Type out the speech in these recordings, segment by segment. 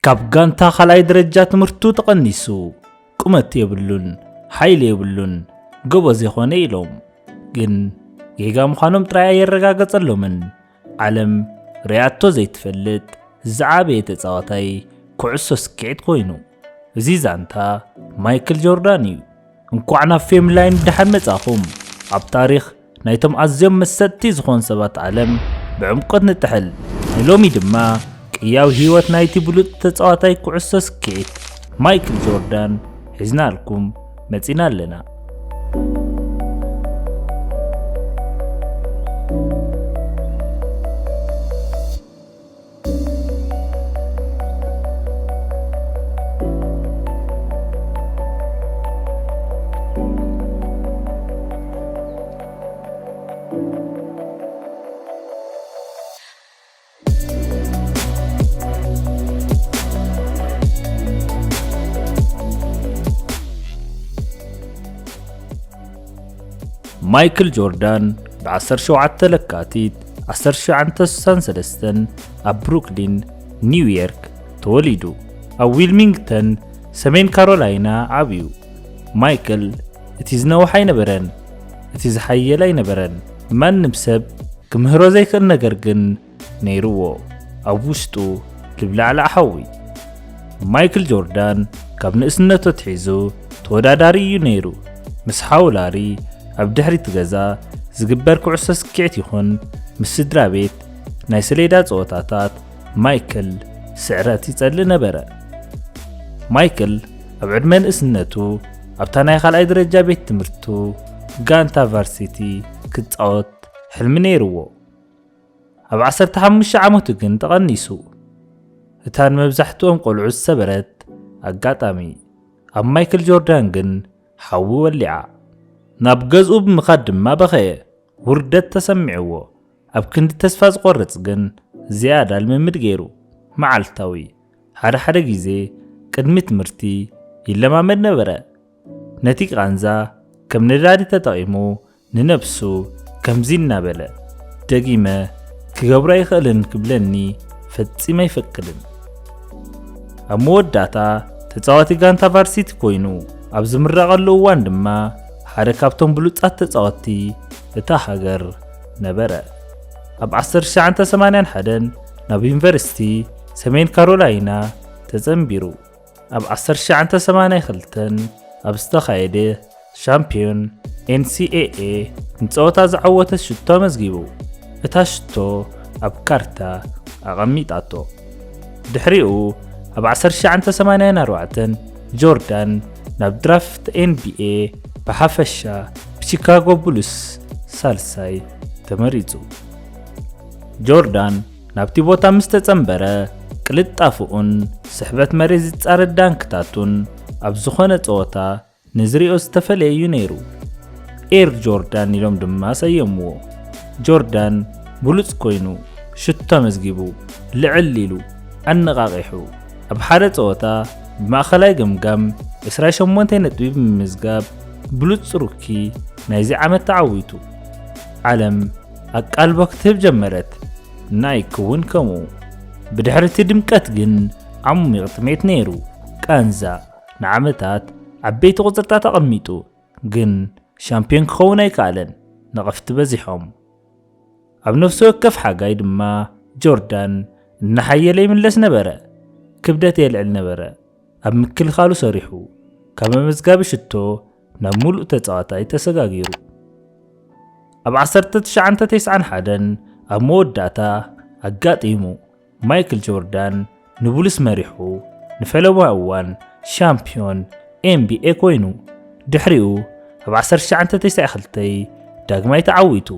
ካብ ጋንታ ካልኣይ ደረጃ ትምህርቱ ተቐኒሱ፣ ቁመት የብሉን፣ ሓይሊ የብሉን፣ ጎበዝ የኾነ ኢሎም። ግን ጌጋ ምዃኖም ጥራይ ኣየረጋገጸሎምን። ዓለም ሪኣቶ ዘይትፈልጥ ዝዓበየ ተጻዋታይ ኩዕሶ ስክዒት ኮይኑ። እዚ ዛንታ ማይክል ጆርዳን እዩ። እንኳዕ ናብ ፌም ላይን ብደሓን መጻኹም። ኣብ ታሪኽ ናይቶም ኣዝዮም መሰጥቲ ዝኾኑ ሰባት ዓለም ብዕምቆት ንጥሕል። ንሎሚ ድማ ቅያው ህይወት ናይቲ ብሉጽ ተጻዋታይ ኩዕሶ ስክዒት ማይክል ጆርዳን ሒዝናልኩም መጺና ኣለና። ማይክል ጆርዳን ብ ዓሰርተ ሸውዓተ ለካቲት ዓሰርተ ትሽዓተ ስሳን ሰለስተን ኣብ ብሩክሊን፣ ኒውዮርክ ተወሊዱ። ኣብ ዊልሚንግተን፣ ሰሜን ካሮላይና ዓብዩ። ማይክል እቲ ዝነውሕ ኣይነበረን፣ እቲ ዝሓየለ ኣይነበረን። ማንም ሰብ ክምህሮ ዘይክእል ነገር ግን ነይርዎ፣ ኣብ ውሽጡ ልብላዕላዕ ሓዊ። ማይክል ጆርዳን ካብ ንእስነቱ ኣትሒዙ ተወዳዳሪ እዩ ነይሩ። ምስ ሓው ላሪ ኣብ ድሕሪት ገዛ ዝግበር ኩዕሶ ስኪዕት ይኹን ምስ ስድራ ቤት ናይ ሰሌዳ ጸወታታት ማይክል ስዕረት ይጸልእ ነበረ። ማይክል ኣብ ዕድመ ንእስነቱ ኣብታ ናይ ካልኣይ ደረጃ ቤት ትምህርቱ ጋንታ ቫርሲቲ ክጻወት ሕልሚ ነይርዎ። ኣብ ዓሰርተ ሓሙሽተ ዓመቱ ግን ተቐኒሱ። እታ ንመብዛሕትኦም ቆልዑ ዝሰበረት ኣጋጣሚ፣ ኣብ ማይክል ጆርዳን ግን ሓዊ ወሊዓ። ናብ ገዝኡ ብምኻድ ድማ በኸየ። ውርደት ተሰሚዕዎ። ኣብ ክንዲ ተስፋ ዝቖርጽ ግን ዝያዳ ልምምድ ገይሩ። መዓልታዊ፣ ሓደ ሓደ ግዜ ቅድሚ ትምህርቲ ይለማመድ ነበረ። ነቲ ቃንዛ ከም ነዳዲ ተጠቒሙ ንነብሱ ከምዚ እናበለ፣ "ደጊመ ክገብሮ ኣይኽእልን ክብለኒ ፈጺመ ኣይፈቅድን።" ኣብ መወዳእታ ተጻዋቲ ጋንታ ቫርሲቲ ኮይኑ ኣብ ዝምረቐሉ እዋን ድማ ሓደ ካብቶም ብሉጻት ተጻወትቲ እታ ሃገር ነበረ። ኣብ ዓሰርተ ትሽዓተ ሰማንያን ሓደን ናብ ዩኒቨርሲቲ ሰሜን ካሮላይና ተጸንቢሩ። ኣብ ዓሰርተ ትሽዓተ ሰማንያን ክልተን ኣብ ዝተኻየደ ሻምፒዮን ኤን ሲ ኤ ኤ ንጸወታ ዝዓወተ ሽቶ ኣመዝጊቡ። እታ ሽቶ ኣብ ካርታ ኣቐሚጣቶ። ድሕሪኡ ኣብ ዓሰርተ ትሽዓተ ሰማንያን ኣርባዕተን ጆርዳን ናብ ድራፍት ኤን ቢ ኤ ብሓፈሻ ብቺካጎ ቡልስ ሳልሳይ ተመሪጹ። ጆርዳን ናብቲ ቦታ ምስ ተጸንበረ፣ ቅልጣፍኡን ስሕበት መሬት ዝጻረድ ዳንክታቱን ኣብ ዝኾነ ጸወታ ንዝሪኦ ዝተፈለየ እዩ ነይሩ። ኤር ጆርዳን ኢሎም ድማ ሰየምዎ። ጆርዳን ብሉጽ ኮይኑ፣ ሽቶ ኣመዝጊቡ፣ ልዕል ኢሉ፣ ኣነቓቒሑ፣ ኣብ ሓደ ጸወታ ብማእከላይ ገምጋም ዕስራ ሸሞንተ ነጥቢ ብምምዝጋብ ብሉጽ ሩኪ ናይዚ ዓመት ተዓዊቱ። ዓለም ኣቃልቦ ክትህብ ጀመረት። ናይክ እውን ከምኡ። ብድሕሪ እቲ ድምቀት ግን ዓሚቕ ጥሜት ነይሩ። ቃንዛ ንዓመታት ዓበይቲ ቁጽርታት ኣቐሚጡ፣ ግን ሻምፒዮን ክኸውን ኣይከኣለን። ነቐፍቲ በዚሖም። ኣብ ነፍሲ ወከፍ ሓጋይ ድማ ጆርዳን እናሓየለ ይምለስ ነበረ። ክብደት የልዕል ነበረ። ኣብ ምክልኻሉ ሰሪሑ፣ ካብ መመዝጋቢ ሽቶ ናብ ምሉእ ተጻዋታይ ተሰጋጊሩ። ኣብ ዓሰርተ ትሽዓተ ተስዓን ሓደን ኣብ መወዳእታ ኣጋጢሙ፣ ማይክል ጆርዳን ንቡልስ መሪሑ፣ ንፈለማ እዋን ሻምፒዮን ኤን ቢ ኤ ኮይኑ። ድሕሪኡ ኣብ ዓሰርተ ትሽዓተ ተስዓን ክልተን ዳግማይ ተዓዊቱ።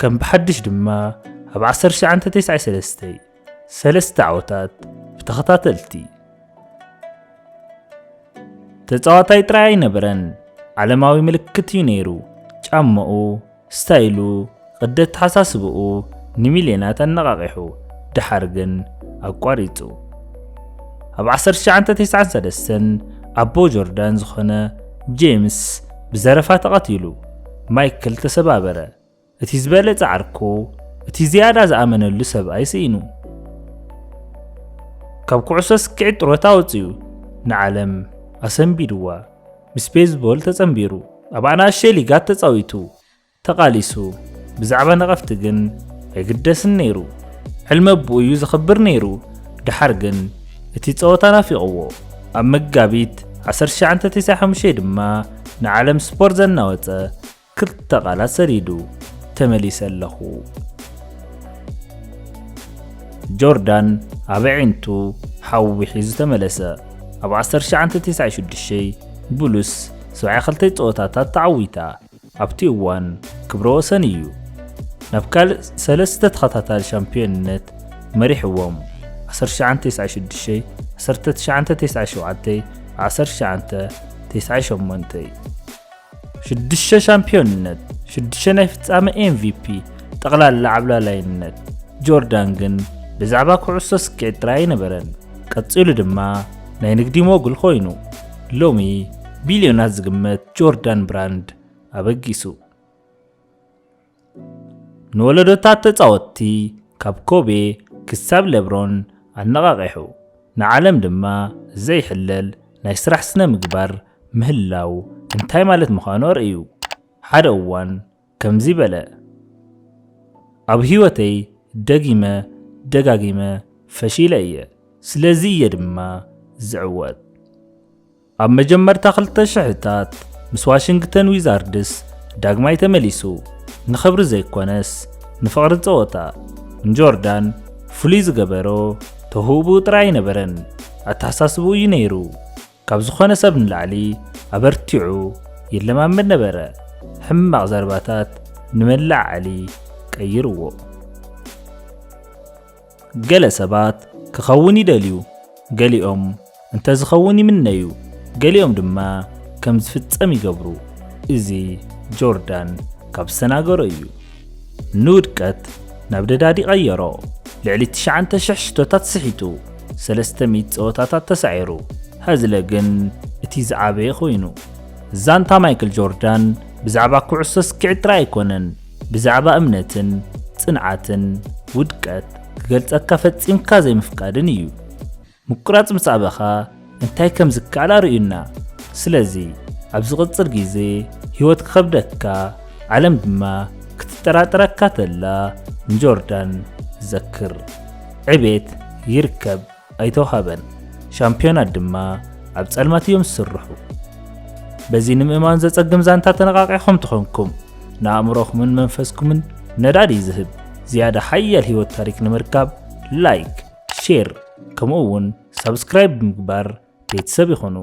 ከም ብሓድሽ ድማ ኣብ ዓሰርተ ትሽዓተ ተስዓን ሰለስተን ሰለስተ ዓወታት ብተኸታተልቲ። ተጻዋታይ ጥራይ ኣይነበረን፣ ዓለማዊ ምልክት እዩ ነይሩ። ጫማኡ፣ ስታይሉ፣ ቅዲ ኣተሓሳስብኡ ንሚልዮናት ኣነቓቒሑ፣ ደሓር ግን ኣቋሪጹ። ኣብ ዓሰርተ ትሽዓተ ተስዓን ሰለስተን ኣቦ ጆርዳን ዝኾነ ጄምስ ብዘረፋ ተቐቲሉ። ማይክል ተሰባበረ። እቲ ዝበለጸ ዓርኩ፣ እቲ ዝያዳ ዝኣመነሉ ሰብኣይ ስኢኑ። ካብ ኩዕሶ ስኪዒት ጥሮታ ወጺኡ ንዓለም ኣሰንቢድዋ። ምስ ቤዝቦል ተጸንቢሩ፣ ኣብ ኣናእሽተይ ሊጋት ተጻዊቱ፣ ተቓሊሱ፣ ብዛዕባ ነቐፍቲ ግን ኣይግደስን ነይሩ። ሕልሚ ኣቦኡ እዩ ዘኽብር ነይሩ። ደሓር ግን እቲ ጸወታ ናፊቕዎ። ኣብ መጋቢት ዓሰርተ ትሽዓተ ተስዓን ሓሙሽተን ድማ ንዓለም ስፖርት ዘናወጸ ክልተ ቃላት ሰዲዱ፣ "ተመሊሰ ኣለኹ።" ጆርዳን ኣብ ኣዒንቱ ሓዊ ሒዙ ተመለሰ። ኣብ ዓሰርተ ትሽዓተ ተስዓን ሽዱሽተን ቡሉስ ሰብዓ ክልተ ጸወታታት ተዓዊታ። ኣብቲ እዋን ክብረ ወሰን እዩ። ናብ ካልእ ሰለስተ ተኸታታሊ ሻምፒዮንነት መሪሕዎም። ዓሰርተ ትሽዓተ ተስዓን ሽዱሽተን፣ ዓሰርተ ትሽዓተ ተስዓን ሸውዓተን፣ ዓሰርተ ትሽዓተ ተስዓን ሸሞንተን። ሽዱሽተ ሻምፒዮንነት፣ ሽዱሽተ ናይ ፍጻመ ኤም ቪ ፒ፣ ጠቕላላ ዓብላላይነት። ጆርዳን ግን ብዛዕባ ኩዕሶ ስኪዒት ጥራይ ኣይነበረን። ቀጺሉ ድማ ናይ ንግዲ ሞጉል ኮይኑ። ሎሚ ቢልዮናት ዝግመት ጆርዳን ብራንድ ኣበጊሱ። ንወለዶታት ተጻወትቲ ካብ ኮቤ ክሳብ ለብሮን ኣነቓቒሑ። ንዓለም ድማ ዘይሕለል ናይ ስራሕ ስነ ምግባር ምህላው እንታይ ማለት ምዃኑ ኣርእዩ። ሓደ እዋን ከምዚ በለ፣ "ኣብ ህይወተይ ደጊመ ደጋጊመ ፈሺለ እየ። ስለዚ እየ ድማ ዝዕወት።" ኣብ መጀመርታ ክልተ ሽሕታት ምስ ዋሽንግተን ዊዛርድስ ዳግማይ ተመሊሱ። ንኽብሪ ዘይኮነስ ንፍቕሪ ጸወታ። ንጆርዳን ፍሉይ ዝገበሮ ተውህቦኡ ጥራይ ኣይነበረን፣ ኣተሓሳስባኡ እዩ ነይሩ። ካብ ዝኾነ ሰብ ንላዕሊ ኣበርቲዑ ይለማመድ ነበረ። ሕማቕ ዘረባታት ንመለዓዓሊ ቀይርዎ። ገለ ሰባት ክኸውን ይደልዩ፣ ገሊኦም እንተዝኸውን ይምነዩ፣ ገሊኦም ድማ ከም ዝፍጸም ይገብሩ። እዚ ጆርዳን ካብ ዝተናገሮ እዩ። ንውድቀት ናብ ደዳዲ ቀየሮ። ልዕሊ ትሽዓተ ሽሕ ሽቶታት ስሒቱ፣ ሰለስተ ሚእቲ ጸወታታት ተሳዒሩ። ሃዝለ ግን እቲ ዝዓበየ ኮይኑ። ዛንታ ማይክል ጆርዳን ብዛዕባ ኩዕሶ ስኪዒት ጥራይ ኣይኮነን፣ ብዛዕባ እምነትን ጽንዓትን ውድቀት ክገልጸካ ፈጺምካ ዘይምፍቃድን እዩ። ምቁራጽ ምስ ኣበኻ እንታይ ከም ዝከኣል ኣርእዩና። ስለዚ ኣብ ዝቕጽል ግዜ ህይወት ክኸብደካ፣ ዓለም ድማ ክትጠራጠረካ ተላ፣ ንጆርዳን ዘክር። ዕቤት ይርከብ ኣይተውሃበን። ሻምፒዮናት ድማ ኣብ ጸልማት እዮም ዝስርሑ። በዚ ንምእማን ዘጸግም ዛንታ ተነቓቒኹም ተኾንኩም፣ ንኣእምሮኹምን መንፈስኩምን ነዳዲ ዝህብ ዝያዳ ሓያል ህይወት ታሪክ ንምርካብ ላይክ፣ ሼር፣ ከምኡ እውን ሳብስክራይብ ብምግባር ቤተሰብ ይኹኑ።